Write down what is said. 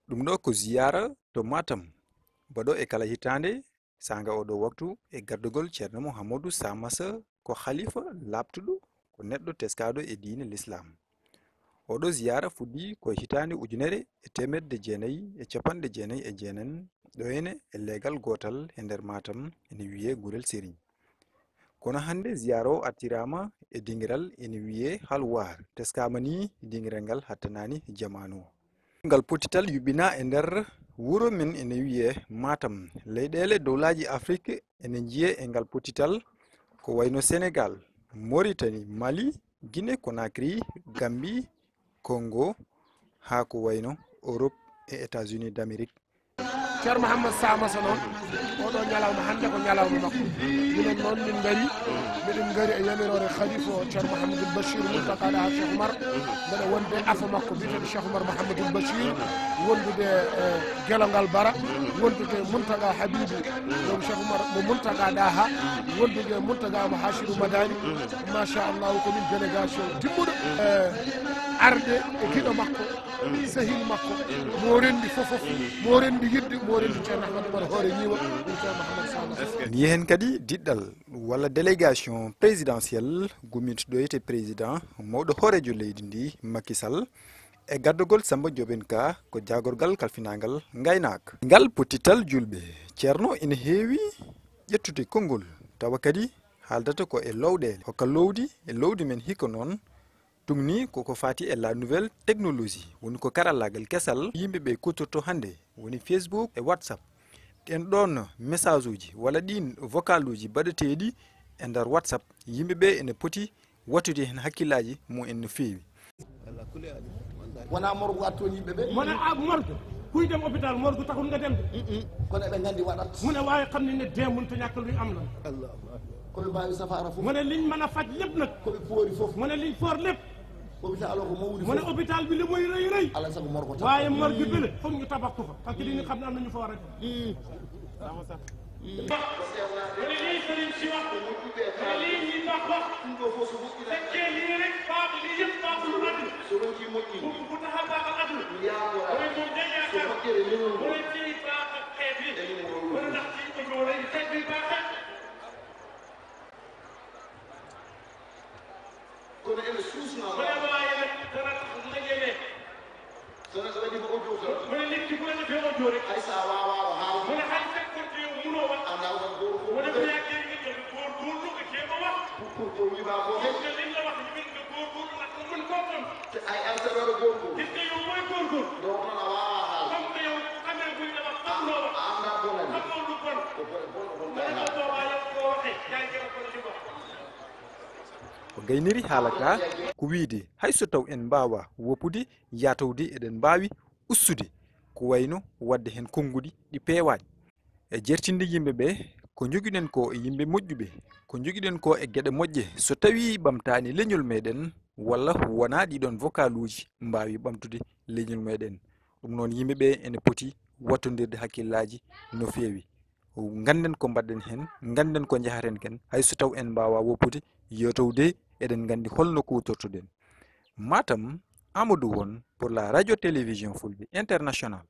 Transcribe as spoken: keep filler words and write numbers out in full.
Ɗum ɗo ko ziyaara to Matam, baɗo e kala hitaande, saanga oɗo waktu e gardugol Ceerno Muhammadu Samasa, ko halifa laaɓtuɗo, ko neɗɗo teskaaɗo e diine Lislaam. Oɗo ziyaara fuɗɗi ko e hitaande ujunere e teemedde jeenayi e capanɗe jeenayi e jeenayi, ɗo ene e leegal gootal e nder Matam, ene wiyee Gurel Seriñ. Kono hannde ziyaara o artiraama e dingiral ene wiyee Halwaar, teskaama ni dingiral ngal hattanaani jamaanu o. Ngal pottital yuɓɓinaa e nder wuro men ene wiyee Matam. Leyɗeele dowlaaji Afrik ene njiyee e ngal pottital, ko wayno Senegal, Moritani, Mali, Gine Konakri, Gambi, Kongo, haa ko wayno Europe e États-Unis d'Amérique. Ceerno Mouhammad Samasa noon, oɗo ñalawma hannde ko ñalawma makko. Minen noon min ngari, miɗen ngari e yamiroore Khalifa o Ceerno Mouhamadoul Bachir Mountaga Daha Cheikh Oumar, mbeɗa wonde afo makko biyeteeɗo Cheikh Oumar Mouhamadoul Bachir, wondude e Gelongal Bara, wondude Mountaga Habibou, ɗum Cheikh Oumar mo Mountaga Daha, wondude Mountaga mo Hachirou Madani. Machallah, ko min délégation timmuɗo, e arde e giɗo makko, sehil makko, mo renndi fof fof, mo renndi yidde, mo renndi Ceerno Ahmad Oumar Hoore Ñiiwa, ɗum Ceerno Mouhammad Samasa. Ni heen kadi diɗɗal walla délégation présidentielle gumminto ɗo wiyetee président mawɗo hooreejo leydi ndi Macky Sall, e gardugol Samba Ndiobène Ka ko jaagorgal kalfinaangal ngaynaaka. Ngal pottital juulɓe Ceerno ene heewi ƴettude konngol, tawa kadi haaldata ko e lowɗeele, hokka lowdi e lowdi men hikka noon. Ɗum ni koko faati e la nouvelle technologie, woni ko karallaagal kesal yimɓe ɓe kuutorto hannde, woni Facebook e WhatsApp. Ɗeen ɗoon message uji walla ɗiin vocal uji baɗeteeɗi e nder WhatsApp, yimɓe ɓe ene poti wattude heen hakkillaaji mum en no feewi. Wona morgue wattu toon yimɓe ɓe. Wona a morgue. Kuy dem hôpital morgue taxul nga dem de. Kono eɓe nganndi waɗat. Mu ne waaye xam ne ne dee mënut a ñàkk luy am la. Koɓe mbaawi safaara fof. Mu ne liñ mën a faj lépp nag. Koɓe poori fof. Mu ne liñ foor lépp. Hôpital o ko mawni fof. Mu ne hôpital bi li muy rëy rëy. Alaa sago morgue tax. Waaye morgue bi la foog ñu tabax ko fa parce que dañu xam ne am na ñu fa war a. Mu ne lii sëriñ si wax. Mu ne lii ñi baax wax. Fekkee lii rek baax lii yëpp baaxul àdduna. So ronkii moƴƴinde, bu taxa baaxal àdduna. Yaakooraa, oɗon mum dañ yaakaar. So moƴƴere lewru ngoo, oɗon jeyi baaxal xeet wi. Emin mboɗo oɗon ndax ci ko joore xeet wi baaxal. Kono ene suusnaa. Kono waaye nag dana tax ndaje ne. Mu ne lekki bu la defee audio rek. Hay sa waawaano haalde. Mu ne hay fekkonte yow munoo wax. Anndaa ko góorgóorlu. Mu ne bu yàggee nga jël góorgóorlu nga jéem a wax. Pour pour ko wiima ko. Gis nga liñ la wax ñu mën nga góorgóorlu ndax nga mën koo xam. Te ay ay sa doon góorgóorlu. Gis nga yow mooy góorgóorlu. Donc noon a waawaa haalde. Comme que yow xamee buñ la wax xamuloo wax. A anndaa bonani. Xamoo lu bon. Ko bone bon bon. Mu ne ko boobaa yow boo waxee yaa ngi gën a bon li wax. O gayniri haala ka ko wiyde hay so taw en mbaawaa woppude yaatowde eɗen mbaawi ustude ko wayno waɗde heen konnguɗi ɗi peewaani. E jeertinde yimɓe ɓe ko njogiɗen ko e yimɓe moƴƴuɓe, ko njogiɗen ko e geɗe moƴƴe so tawii ɓamtaani leñol meɗen walla wonaa ɗiɗon vocal uji mbaawi ɓamtude leñol meɗen. Ɗum noon yimɓe ɓe ene poti wattondirde hakkillaaji no feewi. Ngannden ko mbaɗɗen heen, ngannden ko njahaten ken, hay so taw en mbaawaa woppude yeewtowde, eɗen nganndi holno kuutortoɗen. Matam, Amadou Won pour la radio télévision Fulɓe International.